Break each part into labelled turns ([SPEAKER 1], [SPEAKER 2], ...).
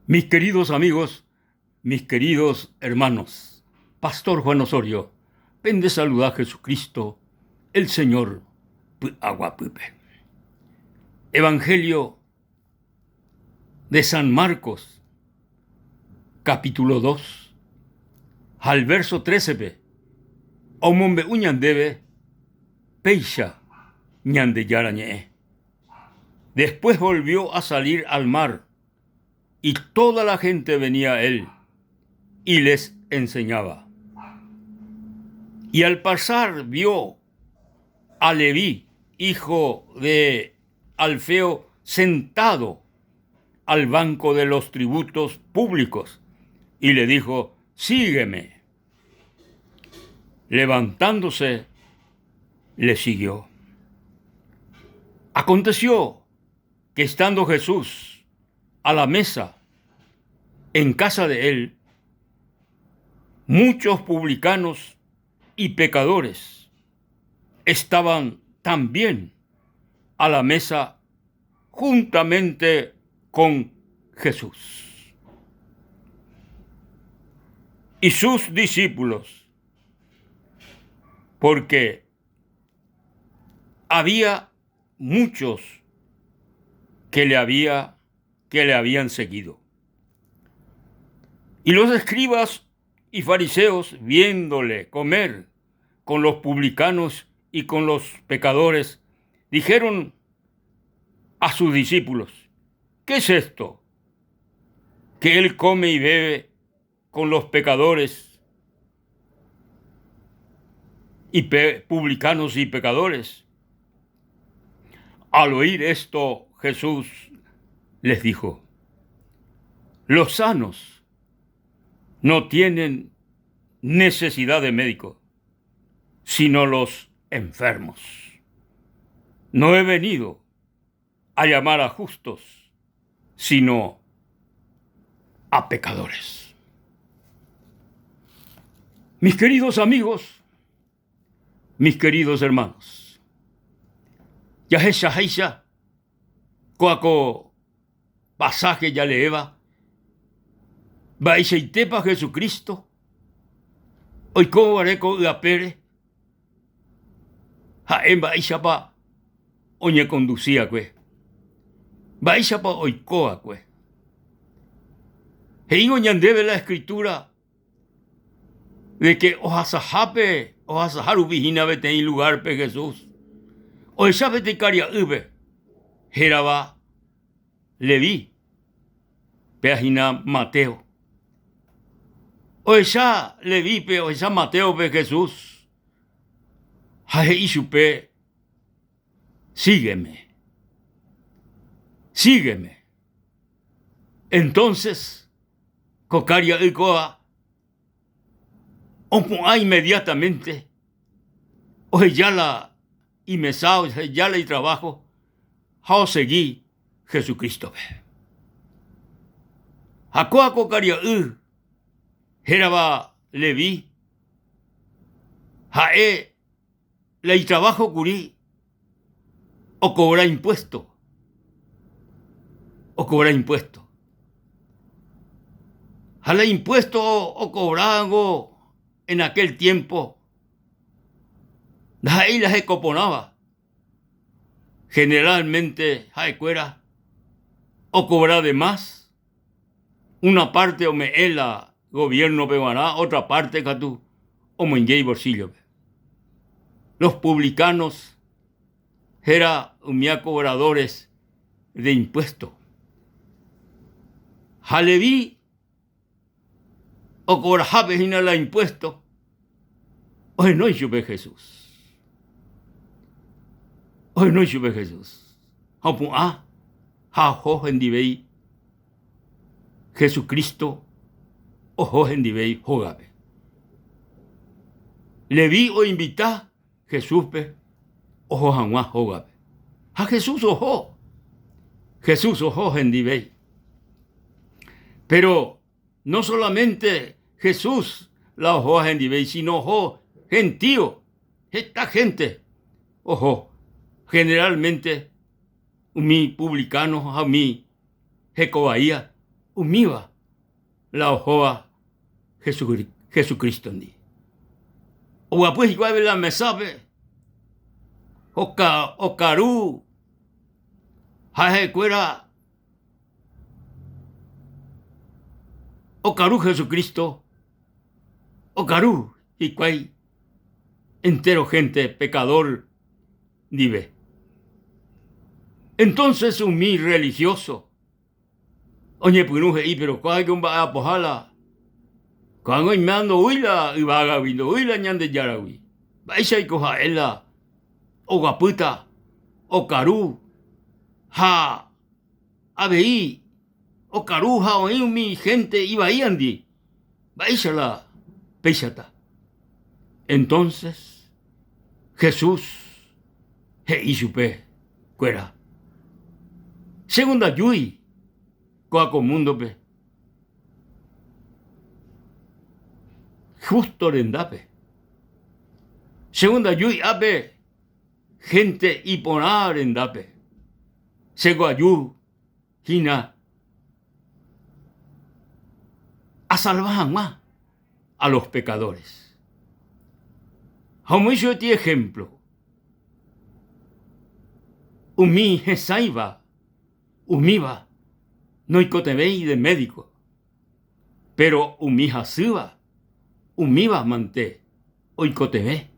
[SPEAKER 1] Mis queridos amigos, mis queridos hermanos, Pastor Juan Osorio, pende saluda Jesucristo, el Señor py'aguapýpe. Evangelio de San Marcos, capítulo 2, ha el verso 13-pe, omombe'u ñandéve péicha Ñandejára Ñe'ẽ. Después volvió a salir al mar, y toda la gente venía a él, y les enseñaba. Y al pasar vio a Leví, hijo de Alfeo, sentado al banco de los tributos públicos, y le dijo, sígueme. Levantándose, le siguió. Aconteció que estando Jesús a la mesa en casa de él, muchos publicanos y pecadores estaban también a la mesa juntamente con Jesús. Y sus discípulos, porque había muchos que le, había, que le habían seguido. Y los escribas y fariseos, viéndole comer con los publicanos y con los pecadores, dijeron a sus discípulos, ¿qué es esto? Que él come y bebe con los pecadores y publicanos y pecadores. Al oír esto, Jesús les dijo, los sanos no tienen necesidad de médico, sino los enfermos. No he venido a llamar a justos, sino a pecadores. Mis queridos amigos, mis queridos hermanos, jahechaháicha kóa ko pasaje jaleéva, mba'eichaitépa Jesucristo oikóvare ko yapére, ha'e mba'éichapa oñekondusi va'ekue, mba'éichapa oiko va'ekue. He'ívo ñandéve la escritura de que ohasahápe, ohasaha rupi hína peteĩ lugárpe Jesús, ohecha peteĩ karia'ýpe hérava Leví, péa hína Mateo. Ohecha Levípe, ohecha Matéope Jesús ha he'i chupe, Sígueme, sígueme. Entonces, ko karia'y kóva opu'ã inmediatamente, oheja la imesa, oheja la itrabajo ha osegi Jesucrístope. Ha kóva ko karia'y hérava Leví, ha'e la itrabajo kuri okobra impuesto, okobra impuesto. Ha la impuesto okobrávo en aquel tiempo ndaha'éi la heko porãva, generalmente ha'ekuéra okobra de más, una parte ome'ẽ la gobierno-pe g̃uarã, otra parte katu omoinge ibolsillo-pe. Los publicanos héra umi cobradores de impuesto. Ha Leví okobrahápe hína la impuesto, ohenói chupe Jesús. Ohenói chupe Jesús. Ha opu'ã ha oho hendivéi Jesucristo oho hendivéi hógape. Leví oinvita Jesúspe oho hag̃ua hógape. Ha Jesús oho. Jesús oho hendivéi. Péro no solamente Jesús la ohóva hendivéi, sino oho gentío, heta hénte oho. Generalmente umi publicano ha umi hekovaíva. Umíva la ohóva Jesucristo-ndi. Oguapy hikuái la mesápe, okaru ha ha'ekuéra okaru Jesucristo, okaru hikuái entéro hénte pekadór ndive. Entónses umi rrelihióso Oñepyrũ he'i, Péro kóva omba'apoha la ko'ág̃a oime ndoúi la yvágagui, ndoúi la Ñandejáragui. Mba'éichaiko ha'e la oguapýta, okaru ha avei okaru ha oĩ umi hénte ivaíandi. Mba'éicha la péichata? Entónses Jesús he'i chupe kuéra, Chéngo ndajúi kóa ko múndope jústo rendápe. Chéngo ndajúi ápe hénte iporã rendápe. Chéngo aju hína asalva hag̃ua a los pecadores. Ha omoĩ chupe ejemplo umi hesãiva umíva noikotevẽi de médico, péro umi hasýva umíva mante oikotevẽ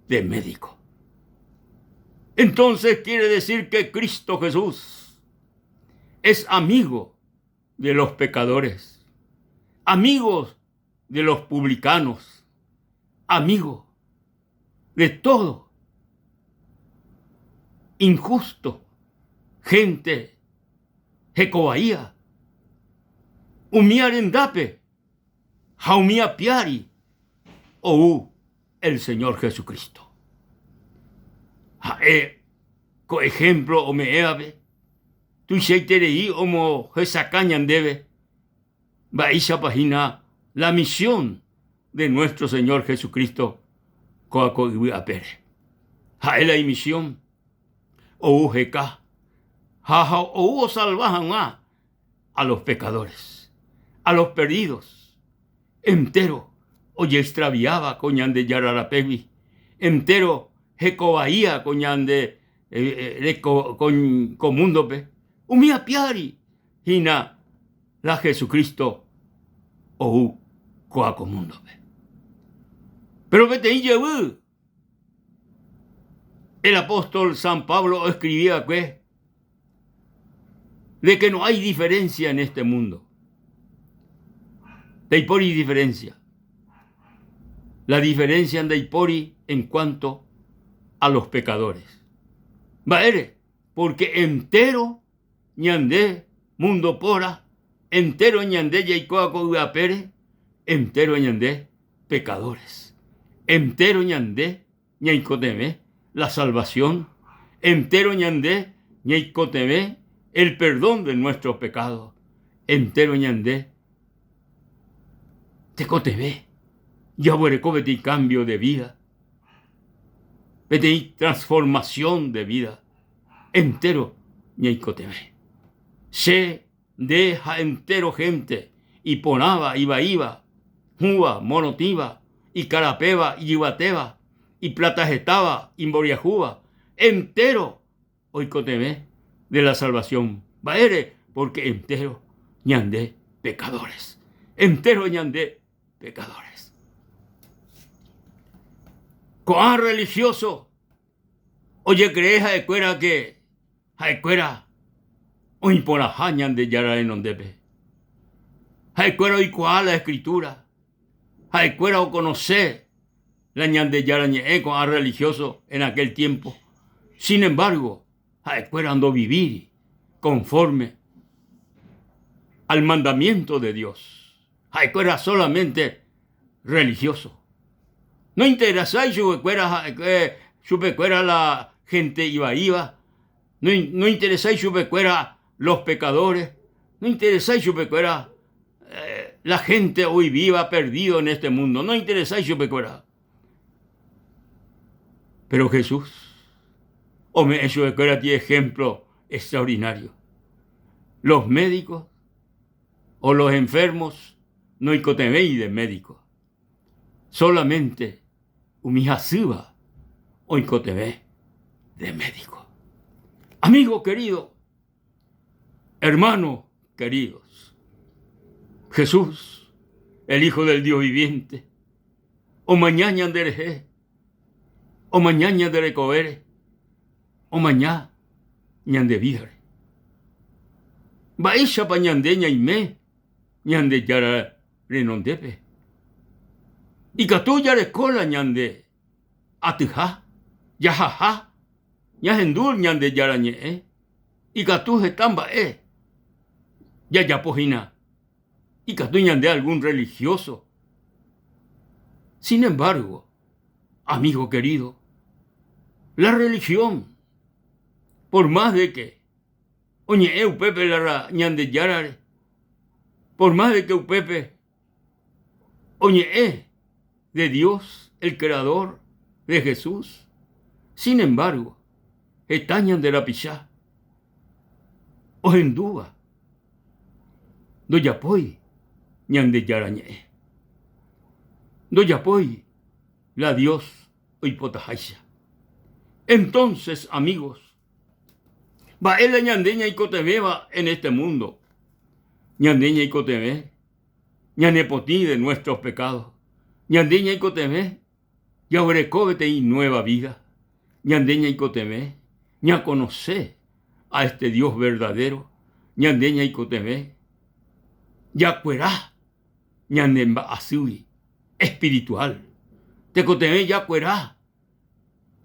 [SPEAKER 1] de médico. Entonces quiere decir que Cristo Jesús es amigo de los pecadores, amigos de los publicanos, amigo de todo injusto, gente hekovaíva, umi arendápe ha umi apiári ou el Señor Jesucristo. Ha'e ko ejemplo ome'ẽvape tuichaiterei omohesakã ñandéve mba'éichapa hína la misión de nuestro Señor Jesucristo kóva ko yvy apére. Ha'e la imisión ou heka ha ou osalva hag̃ua a los pecadores, a los perdidos, entéro ojeextraviáva ko Ñandejára rapégui, entéro hekovaíva ko ñande reko ko múndope, umi apiári hína la Jesucristo ou kóa ko múndope. Péro peteĩ jevy el apóstol San Pablo oescribi va'ekue de que no hay diferencia en este mundo. Ndaipóri diferencia. La diferencia ndaipóri en cuanto a los pecadores. Mba'ére? Porque entero ñande mundo póra, entero ñande jaikóva ko yvy apére, entero ñande pecadores. Entero ñande ñaikotevẽ la salvación, entero ñande ñaikotevẽ el perdón de nuestros pecados, entero ñande tekotevẽ jaguereko peteĩ cambio de vida, peteĩ transformación de vida, entero ñaikotevẽ. Che, nde ha entero gente iporãva, ivaíva, hũva, morotĩva, ikarapéva, ijyvatéva, iplata hetáva, imboriahúva, entéro oikotevẽ de la salvación. Mba'ére? Porque entéro ñande pecadores. Entéro ñande pecadores. Ko'ã religioso ojekree ha'ekuéra ke ha'ekuéra oĩ porãha Ñandejára renondépe. Ha'ekuéra oikuaa la escritura. Ha'ekuéra okonose la Ñandejára Ñe'ẽ ko'ã religioso en aquel tiempo. Sin embargo, ha'ekuéra ndovivíri conforme al mandamiento de Dios. Ha'ekuéra solamente religioso. Nointeresái chupekuéra chupekuéra la gente ivaíva, nointeresái chupekuéra los pecadores, nointeresái chupekuéra la gente oivíva perdido en este mundo, nointeresái chupekuéra. Pero Jesús ome'ẽ chupekuéra ti ejemplo extraordinario. Los médicos. O los enfermos noikotevẽi de médico. Solamente umi hasýva oikotevẽ de médico. Amigo querido, hermano queridos, Jesús, el Hijo del Dios viviente, omaña ñanderehe, omaña ñande rekovére, omaña ñande vídare. Mba'éichapa ñande ñaime Ñandejára renondépe? Ikatu jareko la ñande atyha, jahaha, ñahendu Ñandejára ñe'ẽ, ikatu heta mba'e jajapo hína, ikatu ñande algún religioso. Sin embargo, amigo querido, la religión, por más de que oñe'ẽ upépe la Ñandejárare, por más de que upépe oñe'ẽ de Dios, el Creador, de Jesús, sin embargo, heta ñande rapicha ohendúva ndojapói Ñandejára ñe'ẽ, ndojapói la Dios oipotaháicha. Entonces, amigos, mba'e la ñande ñaikotevẽva en este mundo? Ñande ñaikotevẽ ñanepotĩ de nuestros pecados. Ñande ñaikotevẽ jaguereko peteĩ nueva vida. Ñande ñaikotevẽ ñaconoce a este Dios verdadero. Ñande ñaikotevẽ jakuera ñane mba'asýgui espiritual. Tekotevẽ jakuera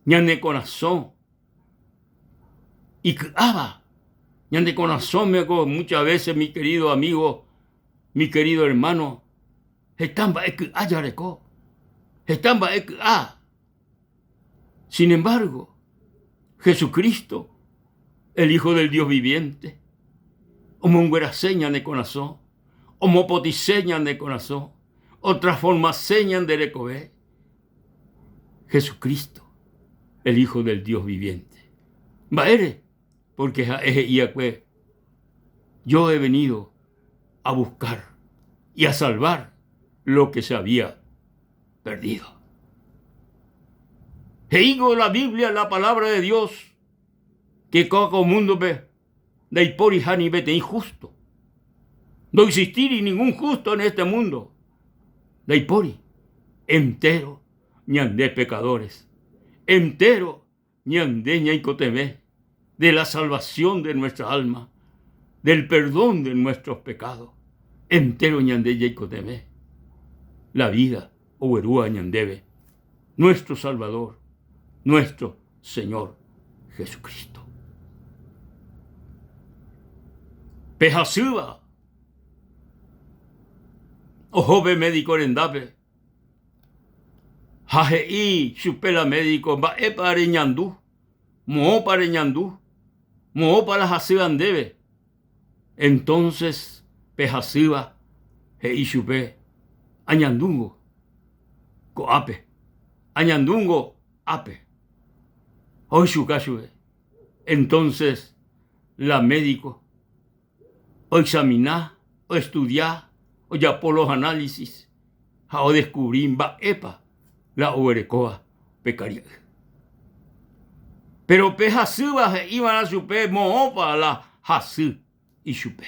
[SPEAKER 1] ñane korasõ iky'áva. Ñane korasõme ko muchas veces mi querido amigo, mi querido hermano, heta mba'e ky'a jareko, heta mba'e ky'a. Sin embargo, Jesucristo, el Hijo del Dios viviente, omonguerase ñane korasõ, omopotĩse ñane korasõ, otransformase ñande rekove. Jesucristo, el Hijo del Dios viviente. Mba'ére? Porque ha'e he'iakue, Yo he venido a buscar y a salvar lo que se había perdido. He'íko la Biblia, la palabra de Dios, que kóva ko múndope ndaipóriha ni peteĩ justo. Ndoexistíri ningún justo en este mundo. Ndaipóri. Entero ñande pecadores. Entero ñande ñaikotevẽ de la salvación de nuestra alma, del perdón de nuestros pecados. Entero ñande jaikotevẽ la vida oguerúva ñandéve nuestro Salvador, nuestro Señor Jesucristo. Pe hasýva oho pe médico rendápe ha he'i chupe la médico mba'épa reñandu, moõpa reñandu, moõpa la hasýva ndéve. Entonces pe hasýva he'i chupe añandúngo ko'ápe, añandúngo ápe. Ha oichuka chupe. Entonces la médico oexamina, oestudia, ojapo los análisis ha odescubri mba'épa la oguerekóva pe karia'y. Péro pe hasýva he'iva'erã chupe moõpa la hasy ichupe.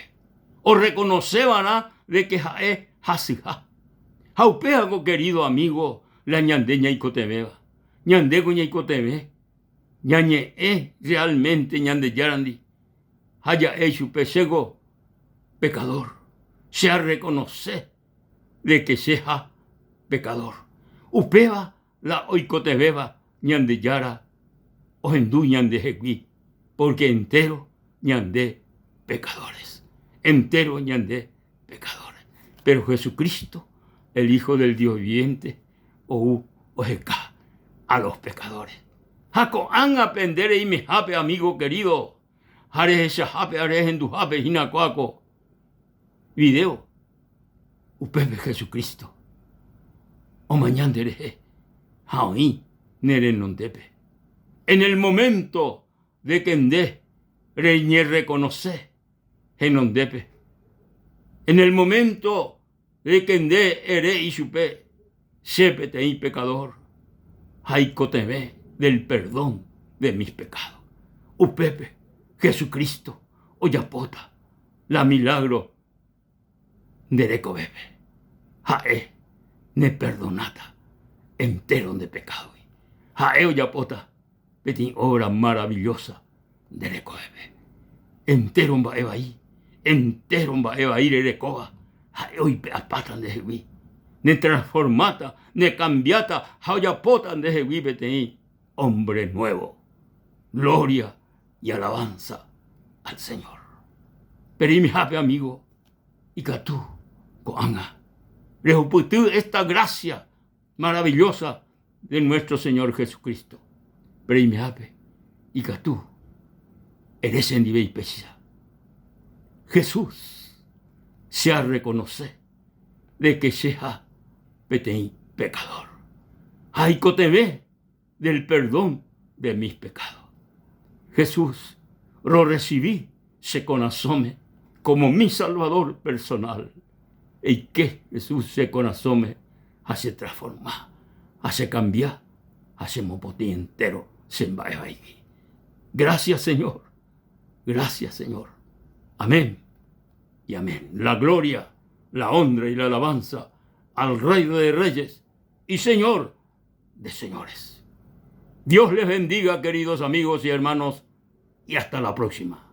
[SPEAKER 1] Orrekonoseva'erã de ke ha'e hasyha. Ha upévako querido amigo la ñande ñaikotevẽva. Ñandéko ñaikotevẽ ñañe'ẽ realmente Ñandejárandi ha ja'e ichupe chéko pecador, che arrekonose de ke cheha pecador. Upéva la oikotevẽva Ñandejára ohendu ñandehegui, porque entero ñande pecadores, entero ñande pecadores. Pero Jesucristo, el Hijo del Dios viviente, ou oheka a los pecadores. Ha ko'ág̃a pende reimehápe, amigo querido, ha rehechahápe ha rehenduhápe hína kóa ko video, upépe Jesucristo omaña nderehe ha oĩ ne renondépe. En el momento de que nde reñerreconoce henondépe. En el momento de que nde ere ichupe, Che peteĩ pecador, ha aikotevẽ del perdón de mis pecados. Upépe Jesucristo ojapóta la milagro nde rekovépe. Ha'e neperdonáta entéro nde pekádogui. Ha'e ojapóta peteĩ obra maravillosa nde rekovépe. Entéro mba'e vai, entéro mba'e vai rerekóva, ha'e oipe'apáta ndehegui, netransformáta, nekambiáta ha ojapóta ndehegui peteĩ hombre nuevo. Gloria y alabanza al Señor. Pereimihápe amigo, ikatu ko'ág̃a rehupyty esta gracia maravillosa de nuestro Señor Jesucristo. Pereimihápe ikatu ere chendive ipéicha. Jesús che arreconoce de que cheha peteĩ pecador ha aikotevẽ del perdón de mis pecados. Jesús, rorrecibi che korasõme como mi Salvador personal. Eike Jesús che korasõme ha che transforma, ha che cambia, ha che mopotĩ entero che mba'e vaigui. Gracias Señor, gracias Señor. Amén y amén. La gloria, la honra y la alabanza al Rey de Reyes y Señor de señores. Dios les bendiga, queridos amigos y hermanos, y hasta la próxima.